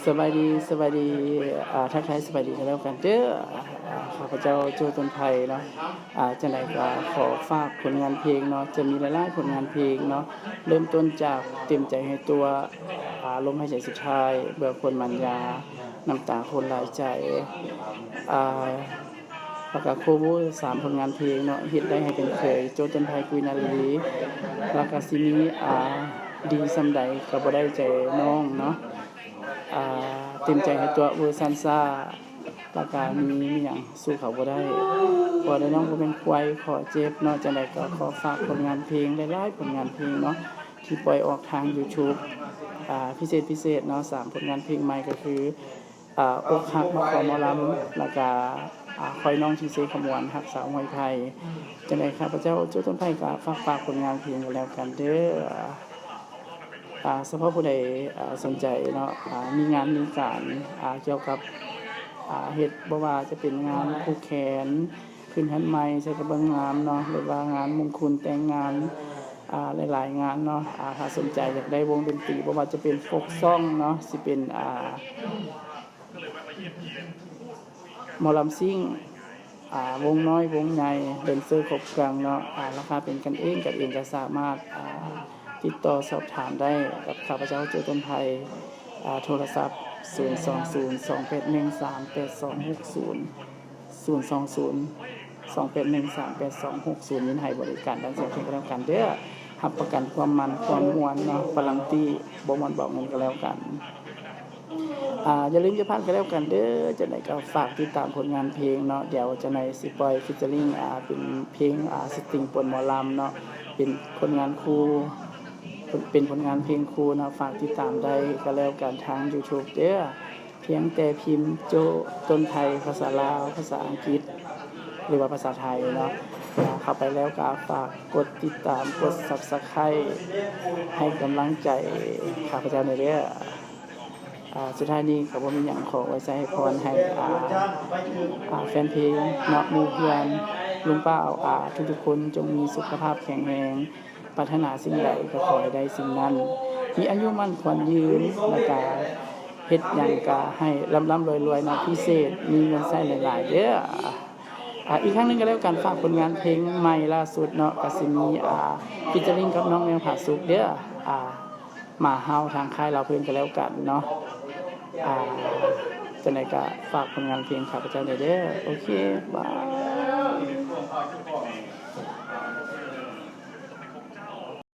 ສະບາຍດີ ສະບາຍດີ ອ່າ ທັກທາຍສະບາຍດີກັນແລ້ວກັນເດີ້. ອ່າ ຂ້າພະເຈົ້າໂຈ້ ຕົ້ນໄພເນາະ ອ່າ ຈັ່ງໃດກໍຂໍຝາກຜົນງານເພງເນາະ ຈະມີຫຼາຍໆຜົນງານເພງເນາະ ເລີ່ມຕົ້ນຈາກເຕັມໃຈໃຫ້ຕົວະ ອ່າ ລົມຫາຍໃຈສຸດທ້າຍ ເບື່ອຄົນໝັ້ນຢາ ນ້ຳຕາຄົນຫຼາຍໃຈ ອ່າ ແລ້ວກະໂຄເວີສາມຜົນງານເພງເນາະ ເຮັດໄດ້ໃຫ້ເປັນເຄີຍ ໂຈ້ ຕົ້ນໄພ ກຸຍນາລີ ແລ້ວກະຊິມີ ອ່າ ດີສ່ຳໃດກໍບໍ່ໄດ້ໃຈນ້ອງເນາະ ອ່າ ເຕັມໃຈໃຫ້ຕົວະ ເວີຊັນຊ້າ ແລ້ວກະມີ ມີຫຍັງສູ້ເຂົາບໍ່ໄດ້ ເພາະວ່າໄດ້ນ້ອງບໍ່ແມ່ນຄວາຍ ຂໍເຈັບເນາະ. ຈັ່ງໃດກໍຂໍຝາກຜົນງານເພງ ຫຼາຍໆຜົນງານເພງເນາະ ທີ່ປ່ອຍອອກທາງ YouTube ອ່າ ພິເສດ ພິເສດເນາະ ສາມຜົນງານເພງໃໝ່ກໍຄື ອ່າ ອົກຫັກມາຂໍໝໍລຳ ແລ້ວກະ ອ່າ ຂ້ອຍນ້ອງທີ່ເຊຂະມວນ ຮັກສາວຫ້ວຍໄຜ່. ຈັ່ງໃດຂ້າພະເຈົ້າໂຈ້ ຕົ້ນໄພ ກໍຝາກ ຝາກຜົນງານເພງກັນແລ້ວກັນເດີ້. ອ່າ ສະເພາະຜູ້ໃດ ອ່າ ສົນໃຈເນາະ ອ່າ ມີງານມີການ ອ່າ ກ່ຽວກັບ ອ່າ ເຮັດ ບໍ່ວ່າຈະເປັນງານຜູກແຂນ ຂຶ້ນເຮືອນໃໝ່ ໃສ່ກະເບື້ອງງາມເນາະ ຫຼືວ່າງານມົງຄຸນແຕ່ງງານ ອ່າ ຫຼາຍໆງານເນາະ ອ່າ ຖ້າສົນໃຈຢາກໄດ້ວົງດົນຕີ ບໍ່ວ່າຈະເປັນໂຟກຊອງເນາະ ຊິເປັນ ອ່າ ໝໍລຳຊິງ ອ່າ ວົງນ້ອຍ ວົງໃຫຍ່ ແດນເຊີຄົບເຄື່ອງເນາະ ອ່າ ລາຄາເປັນກັນເອງ ກັນເອງກໍສາມາດ ອ່າ ຕິດຕໍ່ສອບຖາມໄດ້ກັບຂ້າພະເຈົ້າໂຈ້ ຕົ້ນໄພ ອ່າ ໂທລະສັບ ສູນສອງສູນ ສອງແປດໜຶ່ງ ສາມແປດສອງຫົກສູນ ສູນສອງສູນ ສອງແປດໜຶ່ງ ສາມແປດສອງຫົກສູນ ຍິນໃຫ້ບໍລິການດ້ານສຽງເພງກໍແລ້ວກັນເດີ້. ຮັບປະກັນຄວາມມັນຄວາມມ່ວນເນາະ ປາລັນຕີບໍ່ມ່ວນບອກເງິນກໍແລ້ວກັນ. ອ່າ ຢ່າລືມຢ່າພາດກັນແລ້ວກັນເດີ້. ຈັ່ງໃດກໍຝາກຕິດຕາມຜົນງານເພງເນາະ ດຽວຈັ່ງໃດຊິປ່ອຍຟີເຈີລິງ ອ່າ ເປັນເພງ ອ່າ ສະຕຣິງປົນໝໍລຳເນາະ ເປັນຜົນງານຄູ່ ເປັນຜົນງານເພງຄູ່ເນາະ ຝາກຕິດຕາມໄດ້ກໍແລ້ວກັນທາງ YouTube ເດີ້. ພຽງແຕ່ພິມໂຈ້ ຕົ້ນໄພ ພາສາລາວ ພາສາອັງກິດ ຫຼືວ່າພາສາໄທເນາະ ເຂົ້າໄປແລ້ວກໍຝາກກົດຕິດຕາມ ກົດ Subscribe ໃຫ້ກຳລັງໃຈຂ້າພະເຈົ້າແດ່ເດີ້. ອ່າ ສຸດທ້າຍນີ້ກໍບໍ່ມີຫຍັງ ຂໍອວຍໄຊໃຫ້ພອນໃຫ້ ອ່າ ອ່າ ແຟນເພງເນາະ ໝູ່ເພື່ອນ ລຸງປ້າອາ ທຸກໆຄົນ ຈົ່ງມີສຸຂະພາບແຂງແຮງ ປາດຖະໜາສິ່ງໃດກໍຂໍໃຫ້ໄດ້ສິ່ງນັ້ນ ມີອາຍຸໝັ້ນຂວັນຍືນ ແລ້ວກະເຮັດຫຍັງກະໃຫ້ລ່ຳໆລວຍໆເນາະ ພິເສດມີເງິນໃຊ້ຫຼາຍໆເດີ້. ອ່າ ອີກຄັ້ງໜຶ່ງກໍແລ້ວກັນ ຝາກຜົນງານເພງໃໝ່ລ່າສຸດເນາະ ກະຊິມີ ອ່າ ຟີເຈີລິງກັບນ້ອງແມວຜາສຸກເດີ້. ອ່າ ມາເຮົາທາງຄ້າຍລາວເພິ່ນກໍແລ້ວກັນເນາະ. ອ່າ ຈັ່ງໃດກໍຝາກຜົນງານເພງຂ້າພະເຈົ້າແດ່ເດີ້. ໂອເຄ ບາຍ.